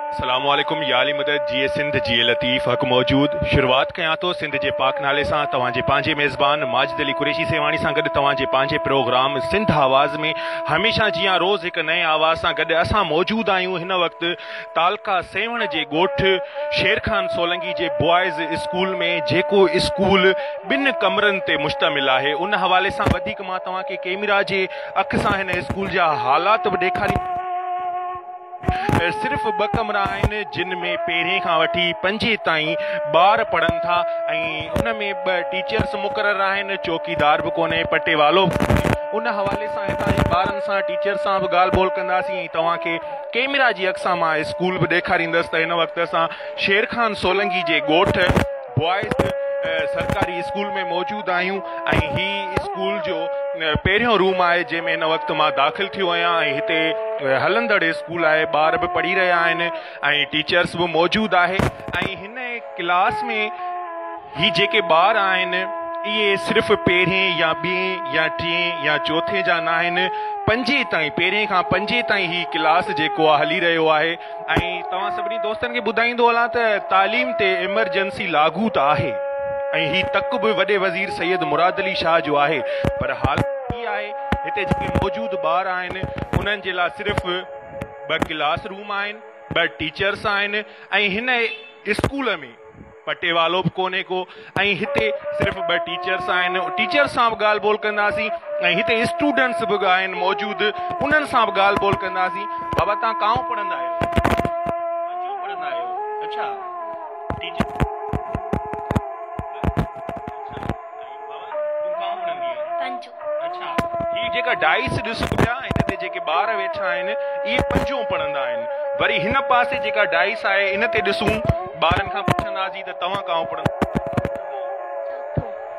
السلام عليڪم يا علي مدد جيئي سنڌ جيئي لطيف حق موجود شروعات ڪيان ٿو سنڌ جي پاڪ نالي سان توهان جي پنهنجي ميزبان ماجد علي قريشي سيوهاڻي سان گڏ توهان جي پنهنجي پروگرام سنڌ آواز ۾ هميشه جيان روز هڪ نئين آواز سان گڏ اسان موجود آهيون هن وقت تعلقه سيوهڻ جي ڳوٺ شير خان سولنگي جي بوائز اسڪول ۾ جيڪو اسڪول ٻن ڪمرن تي مشتمل آهي ان حوالي سان وڌيڪ مان توهان کي ڪيميرا جي اک سان هن اسڪول جا حالات به ڏيکاري صرف ٻه ڪمرا آهن جن ۾ پهرين کان وٺي پنجين تائين ٻار پڙهن ٿا ۽ ان ۾ ٻه ٽيچرس مقرر آهن چوڪيدار به ڪونهي پٽيوالو به ڪونهي ان حوالي سان هتان جي ٻارن سان ٽيچر سان به ڳالهه ٻولهه ڪنداسين ۽ توهان کي ڪيميرا جي اک سان مان اسڪول به ڏيکاريندس ته هن وقت اسان شير خان سولنگي جي ڳوٺ بوائز سرڪاري اسڪول ۾ موجود آهيون ۽ هي اسڪول جو پهريون روم آهي جنهن ۾ هن وقت مان داخل ٿيو آهيان ۽ هتي هلندڙ اسڪول آهي ٻار به پڙهي رهيا آهن ۽ ٽيچرس به موجود آهي ۽ هن ڪلاس ۾ هي جيڪي ٻار آهن اهي صرف پهرين يا ٻئين يا ٽئين يا چوٿين جا ناهن پنجين تائين پهرين کان پنجين تائين هي ڪلاس جيڪو آهي هلي رهيو آهي ۽ توهان سڀني دوستن کي ٻڌائيندو هلان ته تعليم تي ايمرجنسي لاڳو ته آهي ۽ هي تڪ به وڏي وزير سيد مراد علي شاهه جو آهي پر حالت هي آهي هتي جيڪي موجود ٻار آهن انهن جي لاء صرف ٻه ڪلاس روم آهن ٻه ٽيچرس آهن ۽ هن اسڪول ۾ پٽيوالو به ڪونهي ڪو ۽ هتي صرف ٻه ٽيچرس آهن ٽيچرس سان به ڳالهه ٻولهه ڪنداسين ۽ هتي اسٽوڊنٽس به آهن موجود انهن سان به ڳالهه ٻولهه ڪنداسين بابا توهان ڪائون پڙهندا آهيو پنجون پڙهندا آهيو اڇا ٽيچر اڇا هي جيڪا ڊائس ڏسو پيا هن تي جيڪي ٻار ويٺا آهن اهي پنجون پڙهندا آهن وري هن پاسي جيڪا ڊائس آهي ان تي ڏسون ٻارن کان پڇنداسين ته توهان ڪائون پڙهندا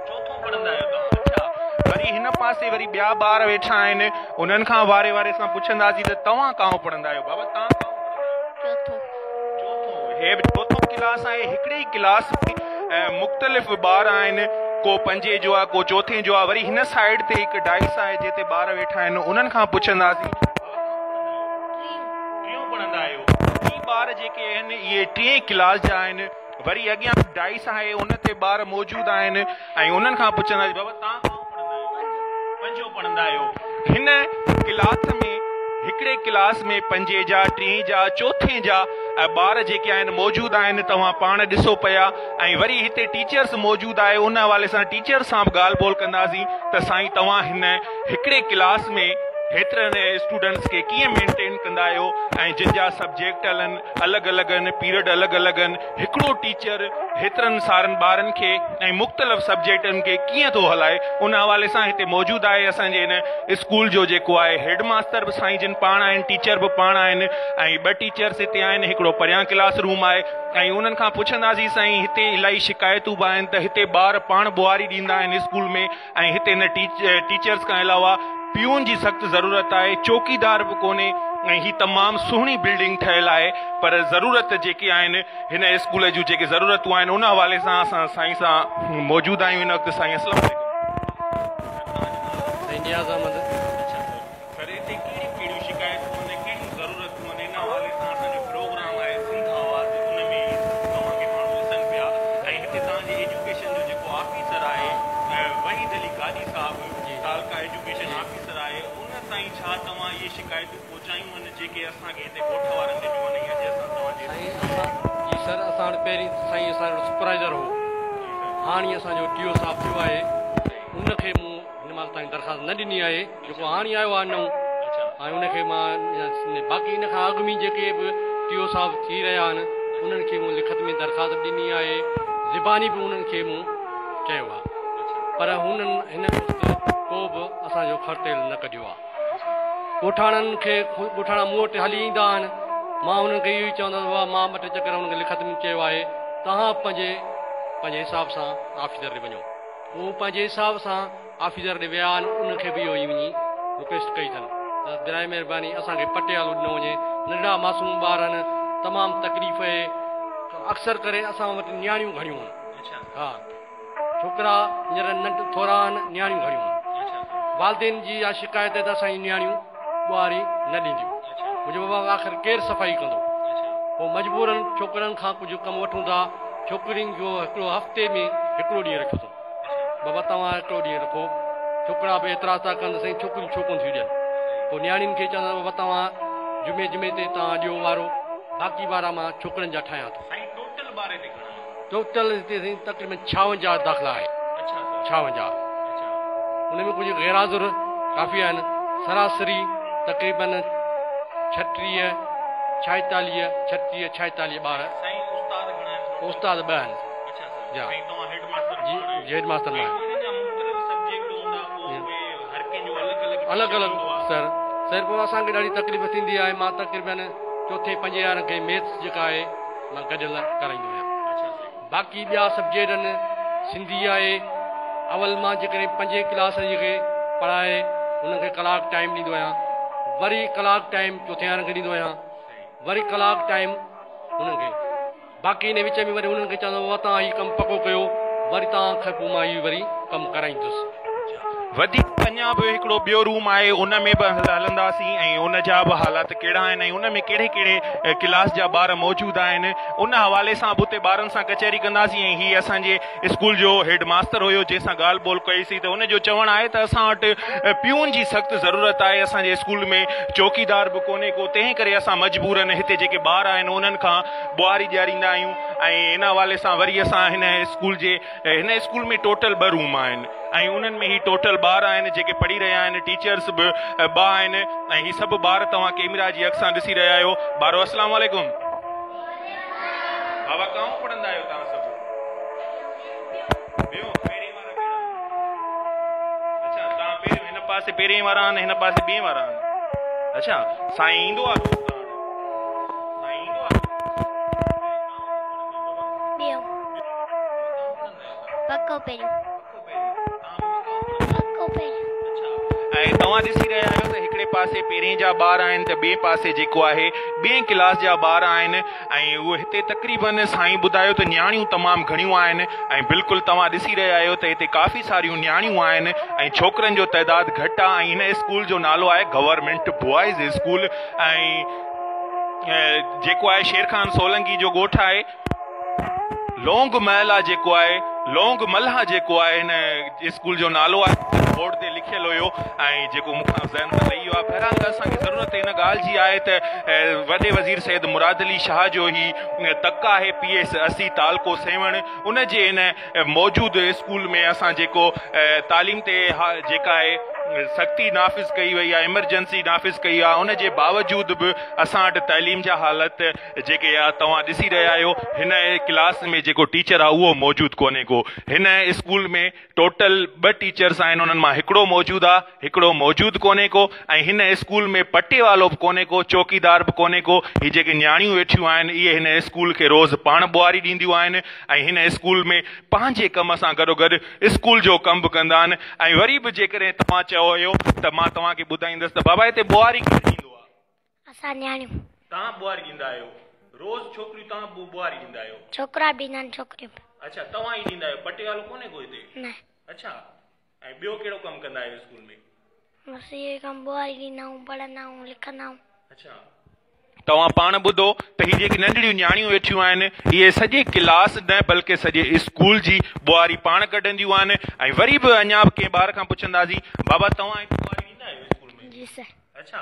چوٿون پڙهندا آهيو توهان اڇا وري هن پاسي وري ٻيا ٻار ويٺا آهن انهن کان واري واري سان پڇنداسين ته توهان ڪائون پڙهندا آهيو بابا توهان ڪائون پڙهندا آهيو چوٿون چوٿون هي به چوٿون ڪلاس آهي هڪڙي ئي ڪلاس ۾ مختلف ٻار آهن ڪو پنجين جو آهي ڪو چوٿين جو آهي وري هن سائيڊ تي هڪ ڊائس آهي جنهن تي ٻار ويٺا آهن انهن کان پڇنداسين ٽيون پڙهندا آهيو هي ٻار جيڪي آهن اهي ٽئين ڪلاس جا آهن وري اڳيان ڊائس آهي ان تي ٻار موجود آهن ۽ انهن کان پڇنداسين بابا توهان ڪائون پڙهندا آهيو؟ پنجون پڙهندا آهيو. هن ڪلاس ۾ هڪڙي ڪلاس ۾ پنجين جا، ٽئين جا، چوٿين جا ٻار جيڪي آهن موجود آهن توهان پاڻ ڏسو پيا ۽ وري هتي ٽيچرس موجود آهي ان حوالي سان ٽيچر سان به ڳالهه ٻولهه ڪنداسين ته سائين توهان هن هڪڙي ڪلاس ۾ هيترن اسٽوڊنٽس کي ڪيئن مينٽين ڪندا آهيو ۽ جن جا سبجيڪٽ الڳ الڳ آهن پيرڊ الڳ الڳ آهن هڪڙو ٽيچر هيترن سارن ٻارن کي ۽ مختلف سبجيڪٽن کي ڪيئن ٿو هلائي ان حوالي سان هتي موجود آهي اسان جي هن اسڪول جو جيڪو آهي هيڊ ماستر به سائين جن پاڻ آهن ٽيچر به پاڻ آهن ۽ ٻه ٽيچرس هتي آهن هڪڙو پريان ڪلاس روم آهي ۽ انهن کان پڇنداسين سائين هتي الاهي شڪايتون به آهن ته هتي ٻار پاڻ ٻوهاري ڏيندا آهن اسڪول ۾ ۽ هتي نه ٽيچرس کان علاوه پيون جي سخت ضرورت آهي چوڪيدار به ڪونهي ۽ هي تمام سهڻي بلڊنگ ٺهيل آهي پر ضرورت جيڪي آهن هن اسڪول جون جيڪي ضرورتون آهن ان حوالي سان اسان سائين سان موجود آهيون هن وقت سائين السلام عليڪم. سائين نياز احمد. اڇا سر سر هتي ڪهڙيون ڪهڙيون شڪايتون آهن ڪهڙيون ضرورتون آهن ان حوالي سان اسان جو پروگرام آهي سنڌ آواز ان ۾ توهان کي ماڻهو ڏسن پيا ۽ هتي توهان جي ايجوڪيشن جو جيڪو آفيسر آهي وحيد علي گاڏهي صاحب تعلقه ايجوڪيشن آفيسر آهي ان تائين ڇا توهان اهي شڪايتون پهچايون آهن جيڪي اسان کي هتي ڳوٺ وارن ڏنيون آهن ۽ اڄ اسان توهان جي سائين اسان جي سر اسان وٽ پهرين سائين اسان وٽ سپروائيزر هو هاڻي اسان جو ٽي او صاحب ٿيو آهي ان کي مون هن مهل تائين درخواست نه ڏني آهي جيڪو هاڻي آيو آهي نئون ۽ ان کي مان باقي ان کان اڳ ۾ جيڪي به ٽي او صاحب ٿي رهيا آهن انهن کي مون لکت ۾ درخواست ڏني آهي زباني به انهن کي مون چيو آهي پر هنن هن وقت ڪو به اسان جو خرتيل نه ڪڍيو آهي ڳوٺاڻن کي ڳوٺاڻا مون وٽ هلي ايندا آهن مان انهن کي اهو ئي چوندو آهيان مان ٻه ٽي چڪر انهن کي لکت ۾ چيو آهي توهان پنهنجي پنهنجي حساب سان آفيسر ڏي وڃو هو پنهنجي حساب سان آفيسر ڏي ويا آهن انهن کي به اهو ئي وڃي رڪويسٽ ڪئي اٿن ته براء مهرباني اسان کي پٽيوالو ڏنو وڃي ننڍڙا معصوم ٻار آهن تمام تڪليف اهي اڪثر ڪري اسان وٽ نياڻيون گهڻيون آهن ها ڇوڪرا هينئر ننڍ ٿورا آهن نياڻيون گهڻيون آهن والدين جي اها شڪايت آهي ته اسان جون نياڻيون ٻهاري نه ڏينديون منهنجو بابا آخر ڪير صفائي ڪندو. پوء مجبورن ڇوڪرن کان ڪجهه ڪم وٺون ٿا. ڇوڪرين جو هڪڙو هفتي ۾ هڪڙو ڏينهن رکيو اٿئون. بابا توهان هڪڙو ڏينهن رکو. ڇوڪرا به اعتراض ٿا ڪن ته سائين ڇوڪريون ڇو ڪونه ٿيون ڏين. پوء نياڻين کي چوندا بابا توهان جمعي جمعي تي توهان ڏيو وارو باقي وارا مان ڇوڪرن جا ٺاهيان ٿو. سائين ٽوٽل ٻار هتي گهڻا آهن؟ ٽوٽل هتي سائين تقريبن 56 داخلا آهي. 56. ان ۾ ڪجهه غير حاضر ڪافي آهن. سراسري تقريبن 36، 46، 36، 46 ٻار. سائين استاد گهڻا آهن ٽوٽل؟ استاد ٻه آهن. اڇا سر. جا. سائين توهان هيڊ ماستر جي پاڻ آهيو. جي هيڊ ماستر مان ۽ آهيان. انهن جا مختلف سبجيڪٽ هوندا پوء اهي هر ڪنهن جو الڳ الڳ الڳ ٽيچر الڳ هوندو آهي. سر سر پوء اسان کي ڏاڍي تڪليف ٿيندي آهي مان تقريبن چوٿين پنجين وارن کي ميٿس جيڪا آهي مان گڏيل ڪرائيندو آهيان. اڇا سائين. باقي ٻيا سبجيڪٽ آهن سنڌي آهي اول مان جيڪڏهن پنجين ڪلاس جي کي پڙهائي انهن کي ڪلاڪ ٽائيم ڏيندو آهيان وري ڪلاڪ ٽائيم چوٿين وارن کي ڏيندو آهيان وري ڪلاڪ ٽائيم انهن کي باقي ان وچ ۾ وري انهن کي چوندو آهيان توهان هي ڪم پڪو ڪيو وري توهان کان پوء مان هي وري ڪم ڪرائيندس. وڌيڪ اڃا به هڪڙو ٻيو روم آهي ان ۾ به هلنداسين ۽ ان جا به حالات ڪهڙا آهن ۽ ان ۾ ڪهڙي ڪهڙي ڪلاس جا ٻار موجود آهن ان حوالي سان به اتي ٻارن سان ڪچهري ڪنداسين ۽ هي اسان جي اسڪول جو هيڊ ماستر هيو جنهن سان ڳالهه ٻولهه ڪئي سين ته ان جو چوڻ آهي ته اسان وٽ پيون جي سخت ضرورت آهي اسان جي اسڪول ۾ چوڪيدار به ڪونهي ڪو تنهن ڪري اسان مجبورن هتي جيڪي ٻار آهن انهن کان ٻهاري ڏياريندا آهيون ۽ ان حوالي سان وري اسان هن اسڪول جي هن اسڪول ۾ ٽوٽل ٻه روم آهن ۽ انهن ۾ هي ٽوٽل ٻار آهن جيڪي پڙهي رهيا آهن ٽيچرس به ٻه آهن ۽ هي سڀ ٻار توهان ڪيمرا جي اک سان ڏسي رهيا آهيو ٻارو اسلام عليڪم بابا ڪائون پڙهندا آهيو توهان سڀ ٻيو پهرين وارا ڪهڙا آهن اڇا توهان پهريون هن پاسي پهرين وارا آهن هن پاسي ٻئي وارا آهن اڇا سائين ايندو آهي روز توهان وٽ سائين ايندو آهي ٻيو پڪو پهريون پڪو پهريون. ۽ توهان ڏسي رهيا آهيو ته هڪڙي پاسي پهرين جا ٻار آهن ته ٻئي پاسي جيڪو آهي ٻئين ڪلاس جا ٻار آهن ۽ اهي هتي تقريبن سائين ٻڌايو ته نياڻيون تمام گهڻيون آهن ۽ بلڪل توهان ڏسي رهيا آهيو ته هتي ڪافي ساريون نياڻيون آهن ۽ ڇوڪرن جو تعداد گهٽ آهي ۽ هن اسڪول جو نالو آهي گورنمينٽ بوائز اسڪول ۽ جيڪو آهي شير خان سولنگي جو ڳوٺ آهي لونگ محلا جيڪو آهي لونگ ملها جيڪو آهي هن اسڪول جو نالو آهي بورڊ تي لکيل هيو ۽ جيڪو مون کان ذهن تان لهي ويو آهي بهرحال اسان کي ضرورت هن ڳالهه جي آهي ته وڏي وزير سيد مراد علي شاهه جو هي تڪ آهي پي ايس 80 تعلقو سيوهڻ ان جي هن موجود اسڪول ۾ اسان جيڪو تعليم تي جيڪا آهي سختي نافذ ڪئي وئي آهي ايمرجنسي نافذ ڪئي آهي ان جي باوجود به اسان وٽ تعليم جا حالت جيڪي توهان ڏسي رهيا آهيو هن ڪلاس ۾ جيڪو ٽيچر آهي اهو موجود ڪونهي ڪو هن اسڪول ۾ ٽوٽل ٻه ٽيچرس آهن انهن مان هڪڙو موجود آهي هڪڙو موجود ڪونهي ڪو ۽ هن اسڪول ۾ پٽيوالو به ڪونهي ڪو چوڪيدار به ڪونهي ڪو هي جيڪي نياڻيون ويٺيون آهن اهي هن اسڪول کي روز پاڻ ٻهاري ڏينديون آهن ۽ هن اسڪول ۾ پنهنجي ڪم سان گڏوگڏ اسڪول جو ڪم به ڪندا آهن ۽ وري به جيڪڏهن توهان چيو هيو ته مان توهان کي ٻڌائيندس ته بابا هتي ٻهاري ڪير ڏيندو آهي؟ اسان نياڻيون. توهان ٻهاري ڏيندا آهيو؟ روز ڇوڪريون توهان به ٻهاري ڏيندا آهيو؟ ڇوڪرا به ڏيندا آهن ڇوڪريون به. اڇا توهان ئي ڏيندا آهيو پٽيوالو ڪونهي ڪو هتي؟ نه. اڇا ۽ ٻيو ڪهڙو ڪم ڪندا آهيو اسڪول ۾؟ بس اهو ئي ڪم ٻهاري ڏيندا آهيون پڙهندا آهيون لکندا آهيون. اڇا توهان پاڻ ٻڌو ته هي جيڪي ننڍڙيون نياڻيون ويٺيون آهن اهي سڄي ڪلاس نه بلڪه سڄي اسڪول جي ٻهاري پاڻ ڪڍنديون آهن ۽ وري به اڃا به ڪنهن ٻار کان پڇنداسين بابا توهان هتي ٻهاري ڏيندا آهيو اسڪول ۾؟ جي سر. اڇا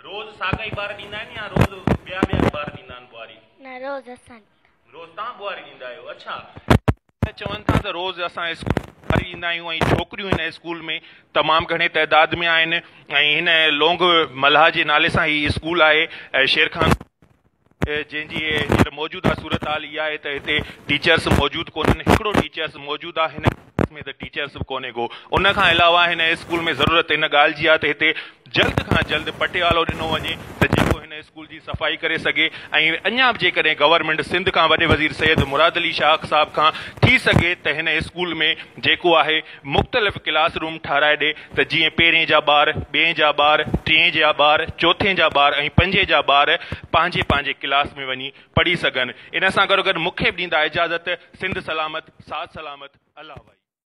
روز ساڳا ئي ٻار ڏيندا آهن يا روز ٻيا ٻيا ٻار ڏيندا آهن ٻهاري؟ نه روز اسان ڏيندا. روز توهان ٻهاري ڏيندا آهيو اڇا چون ٿا ته روز اسان اسڪول ۾ ٻهاري ڏيندا آهيون ۽ ڇوڪريون هن اسڪول ۾ تمام گهڻي تعداد ۾ آهن ۽ هن لونگ ملاح جي نالي سان هي اسڪول آهي شير خان جنهن جي هينئر موجوده صورتحال اها آهي ته هتي ٽيچرس موجود ڪونهن هڪڙو ٽيچرس موجود آهي هن ڪلاس ۾ ته ٽيچرس به ڪونهي ڪو ان کان علاوه هن اسڪول ۾ ضرورت ان ڳالهه جي آهي ته هتي جلد کان جلد پٽيوالو ڏنو وڃي ته جيڪو هن اسڪول جي صفائي ڪري سگهي ۽ اڃا به جيڪڏهن گورنمينٽ سنڌ کان وڏي وزير سيد مراد علي شاهه صاحب کان ٿي سگهي ته هن اسڪول ۾ جيڪو آهي مختلف ڪلاس روم ٺاهرائي ڏي ته جيئن پهرين جا ٻار، ٻئين جا ٻار، ٽئين جا ٻار، چوٿين جا ٻار ۽ پنجين جا ٻار پنهنجي پنهنجي ڪلاس ۾ وڃي پڙهي سگهن. ان سان گڏوگڏ مون کي به ڏيندا اجازت. سنڌ سلامت، ساٿ سلامت، الله واهي.